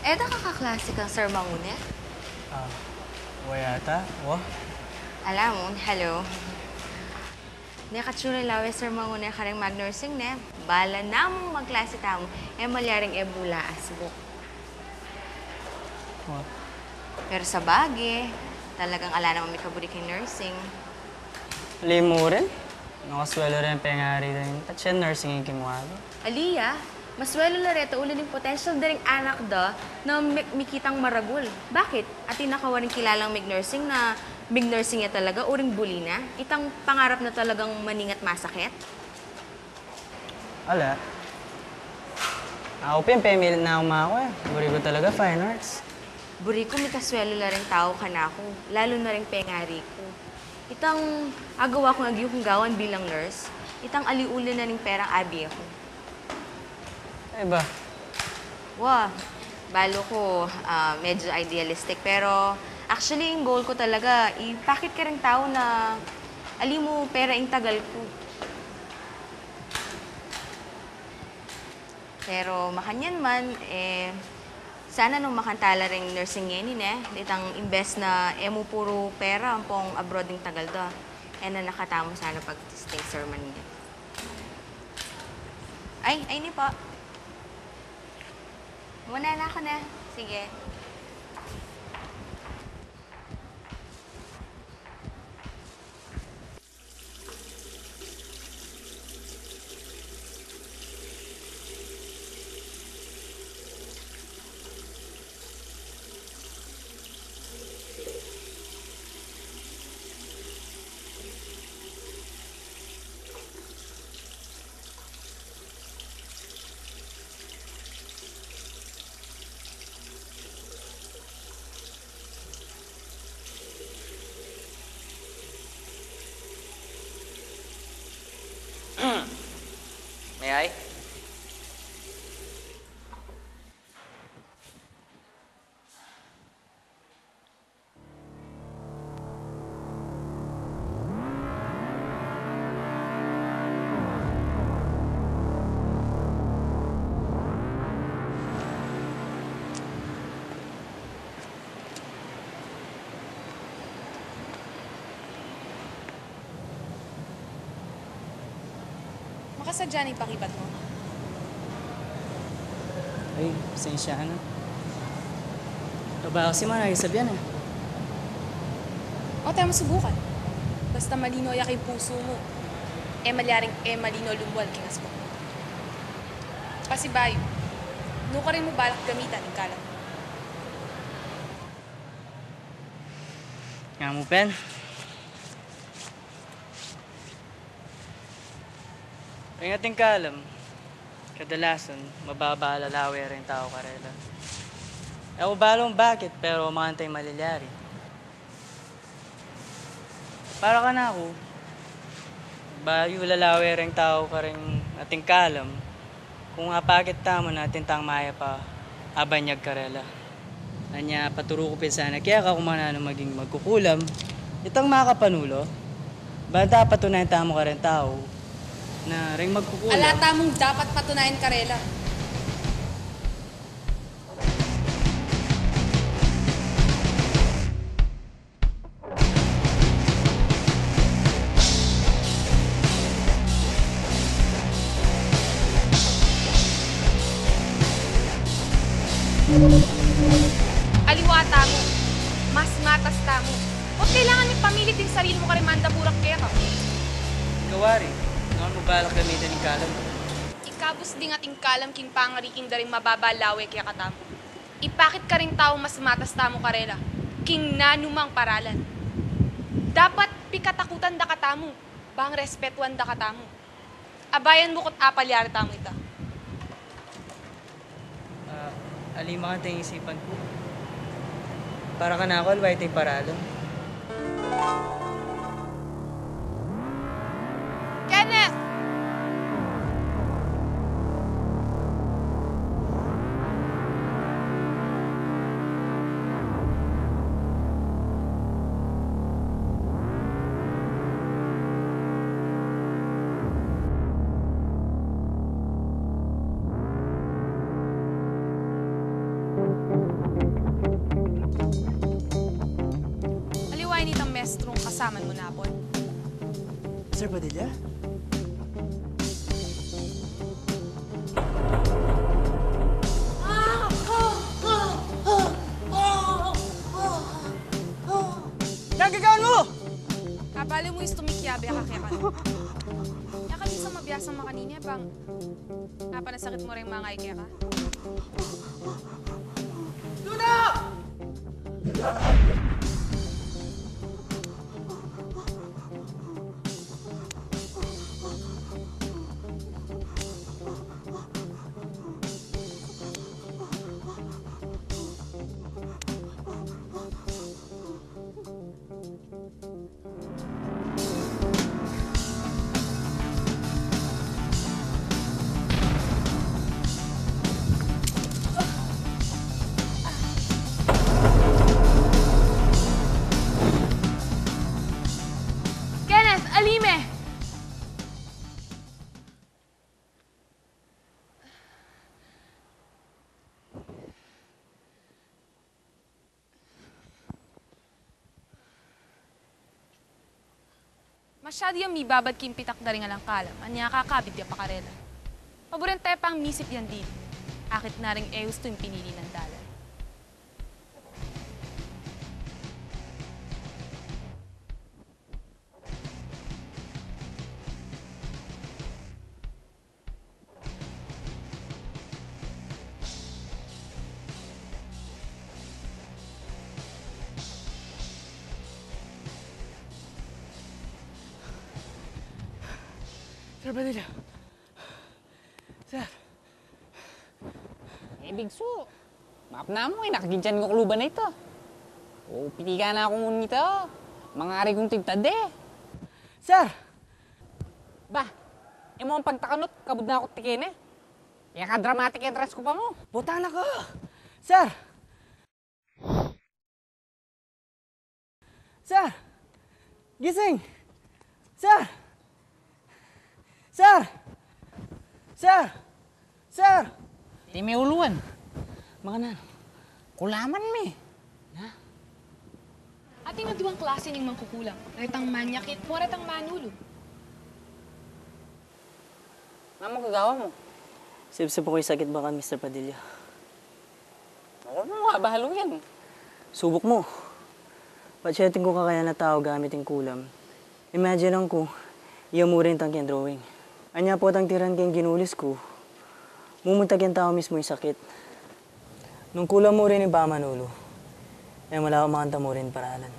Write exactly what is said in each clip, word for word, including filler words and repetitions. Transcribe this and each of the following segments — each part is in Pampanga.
E da ka kaklase kang Sir Mangune? Ah, wa yata. Wa? Ala mu, hello. Nekatsure la we Sir Mangune kareng mag-nursing ne. Bala namung magklase tamu, e malyaring e bula asbuk. Wa. Pero sabage, talagang ala namang mikaburi king nursing. Ali mu rin? Makaswelo rin pengari rin. At siya nursing ing kimuha ko. Ali ya, maswelo la reta uli ning potential da ring anak da na mi-, mikitang maragul. Bakit? Atin na ka waring kilalang mig-nursing na mig-nursing ya talaga, uring buli na? Itang pangarap na talagang maningat masakit? Ala. Aku pin, pemilit na umaku e. Buri ku talaga fine arts. Buri ku mikaswelo la ring tau kanaku, lalu na ring pengari ku. Itang agawa kung agyu kung gawan bilang nurse, itang ali uli na ring perang abie ku. Ay ba? Wa, balu ku, ah, medyo idealistic, pero actually, ing goal ku talaga, ipakit karing tau na ali mu pera ing tagal ku. Pero makanyan man, e, sana nung makanta la ring nursing ngeni ne, itang imbes na e mu puru pera ampong abroad ing tagal da. E na nakatamu sana pag-testing sermon ne. Ay, ay ni po. Muna na ako ne. Sige. May I? Makasadya na ing pakibat mu? Ay, pasensya ka na. Trabaho kasi, manayos a biyan e. O, te mu subukan. Basta malino ya king pusu mu, e malyaring e malino lumual king asbuk mu. Pasibayu, nukarin mu balak gamitan ing kalam mu? Nga mu, Pen. Ring ating kalam, kadalasan, mababa lalawe ring tau karela. E ku balu kung bakit, pero makanta ing malilyari. Para kanaku, bayu lalawe ring tau karing ating kalam, kung apakit tamu na atin tang mayap a abanyag karela. Anya, paturu ku pin sana keka kung mananu maging magkukulam itang makapanulu. Banta patunayan tamu kareng tau na ring magkukulam. Ala tamung dapat patunayan karela. Aliwa tamu, mas matas tamu. Ba't kailangan mung pamilit ing sarili mu karing mandapurak keka? Ikaw wari, nanu mu balak gamitan ing kalam? Ikabus ding ating kalam king pangariting da ring mababa lawe kekatamu. Ipakit karing tau mas matas tamu karela king nanumang paralan. Dapat pikatakutan da katamu, bang respetuan da katamu. Abayan mu kung apalyari tamu ita. Ah, ali makanta ing isipan ku. Para kanaku, aliwa ita ing paralan. Kenneth! Taman mu na pon. Sir Padilla? Nagagawan mu! Abali mu, istu mi kiyabe ka keka. Kaya ka bisa mabiasang makanini, bang apanasakit mu reng mangay keka? Duna! Kenneth, ali me! Masyadu yang mibabad king pitak da ring alang kalam, anya kakabit ya pa karela. Paburen taya pang misip yang dili. Akit na ring e ustu ing pinili nang dalan. Sir Padilla. Sir. E, Bigsu. Mapna mu, e, nakagidyan ku kuluban a ita. O, pitikan na ku ngunita. Mangari kung tigtad e. Sir! Ba, e mu pagtakanut, kabud na ku tikene. Kaya ka dramatic entrance ku pa mu. Butang na ku! Sir! Sir! Gising! Sir! Sir! Sir! Sir! Di me uluan. Makananu? Kulaman me. Na? Atin aduang klase ning mangkukulam. Retang manyakit, o retang manulu. Nanu mu gagawan mu? Sipsip ku ing sakit bakan, Mister Padilla. Makananu mu abalu yan? Subuk mu. Patseting ku kakayanan a tau gamit ing kulam. Imagine ku, iya mu rin itang keng drawing. Anya potang tiran keng ginulis ku, mumunta keng tau mismu ing sakit. Nung kulam mu rin ing pamanulu, e mu la makanita mu rin paralan.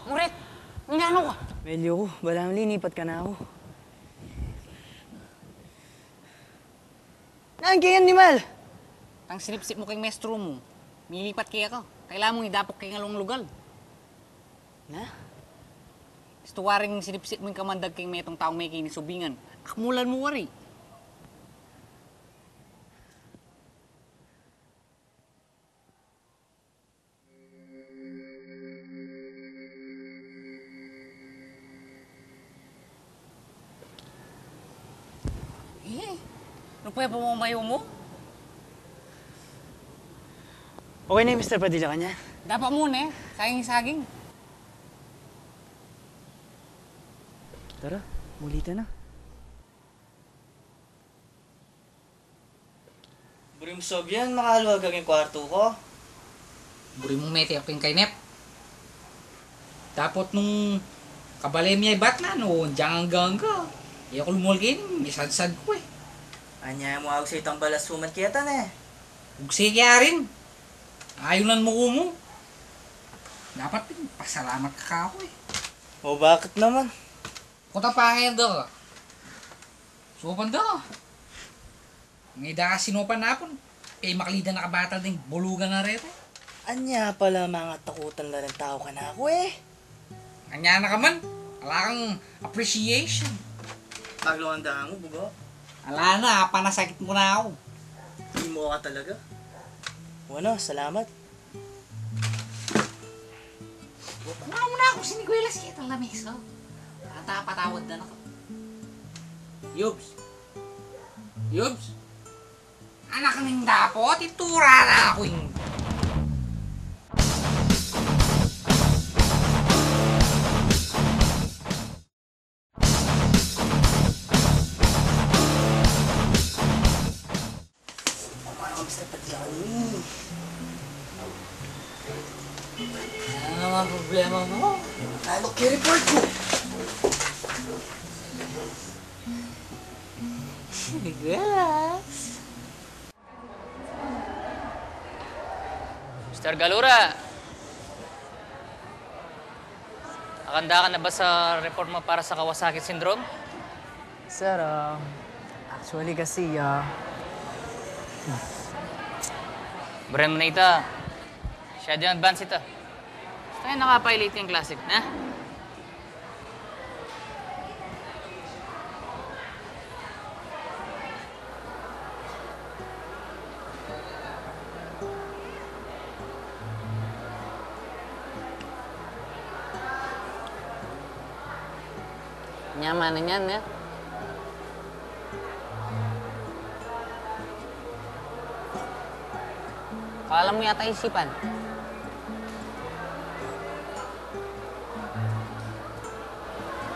Muret, nanu ka? Melyu ku, balamu linipat ka na ku. Nanu keng animal? Itang sinipsip mu keng maestro mu, milipat keka. Kailangan mung idapuk keng alung lugal. Na? Istu waring sinipsip mu ing kamandag keng metung taung mekeni subingan. Akmulan mu wari. E, nanu pa ya pamamayu mu? Okay na ing Mister Padilla kanyan? Dapa mu ne, kayang saging. Tara, muli ta na. Buri mu, Sobian, makaluag ka king kwartu ku. Buri mu, mete aku king kainep. Dapot nung kabale mi ya i Batman, o, diang anggang ka. E aku lumul keni, misadsad ku e. Anya mu augse itang balas ku man keta ne. Ugse ke arin. Ayunan mu ku mu. Dapat pasalamat ka kaku e. O, bakit naman? Kota pangayan da ka. Sopan da ka. Ngeni da ka sinopan napun, e, makalidan na kabatal ding bulugan na reta. Anya pala mangatakutan la ring tau kanaku e. Anya na ka man, ala kang appreciation. Taglungan da mu, bugo. Ala na, apanasakit mu na aku. Imo ka talaga. Bueno, salamat. Kunan mu na kung sinigwelas keta lamesa. Ata patawad na na ka. Yobs. Yobs. Anak ning dapot, itura na ku ing Kumana ka, Mister Padilla, kanini? Ano naman problema mo? Lalo ka report mo. Niguelas. Mister Galura, nakahanda ka na ba sa report mo para sa Kawasaki syndrome? Sir, ah, actually kasi, ah, Bren mo na ita. Masyadong advance ita. Gusto nga naka-pilot ing klase ku, ha? Nya, mana niyan, ya? Kala mu yata isipan.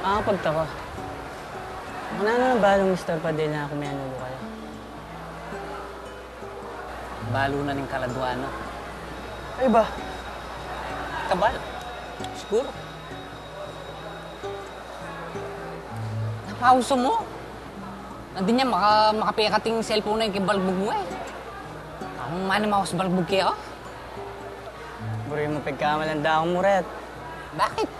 Makapagtaka. Makananu na balu, Mister Padilla, na aku menulu kaya? Balu na ning kaladuan na. Ay ba? Kabal. Siguru. Napauso mu? Nandin ya, maka-, makapekat ing cellphone na king balbug mu e. Aku man ing maus balbug keka. Buri mu pagkamalan da kung muret. Bakit?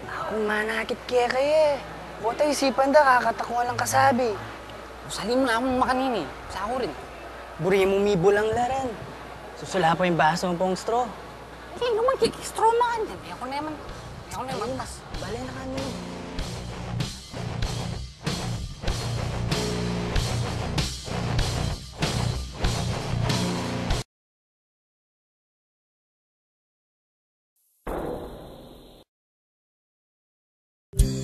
Aku manakit keka e. Bota isipan da, kakatakwa lang kasabi. Usali mu na kung makanini. Sa aku rin. Buri mu mibulang la rin. Susula pa ing basu mu pung straw. Hindi naman kikistro man. Hindi ako naman. Hindi ako naman. Mas bale na kami.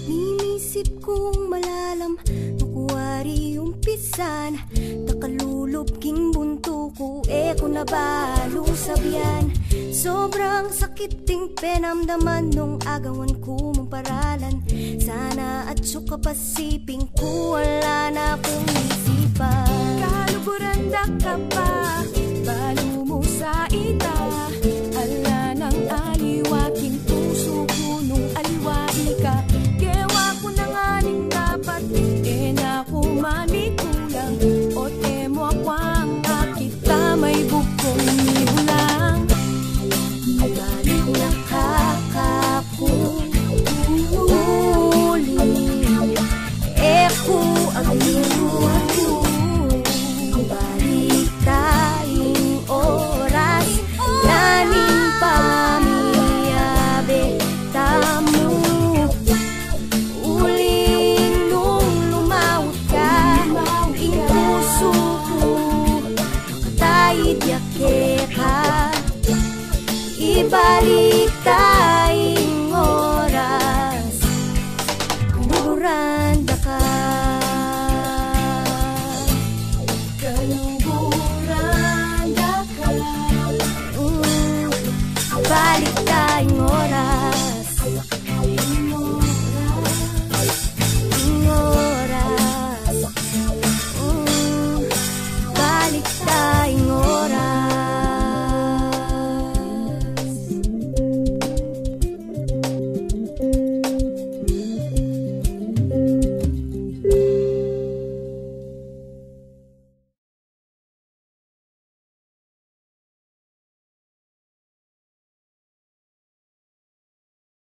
Mimisip kung malalam, nung ku wari umpisan, takalulub king buntu ku, e ku na balu sabian. Sobrang sakit ding penamdaman nung agawan ku mung paralan. Sana atsu ka pa siping ku, ala na kung isipan. Kaluguran da ka pa, balu mu sa ita. Ala nang aliwa king pusu ku nung aliwa ika. Gewa ku na ngan ing dapat, e na ku mamikulang. O't e mu akwang akit, tamay bukung mibulang. Ibalik na ka kaku, uli e ku agyutu. Balita ing oras, laning pamiyabe tamu. Uling nung lumaut ka, ing pusu ku, taid ya keka. Ibalik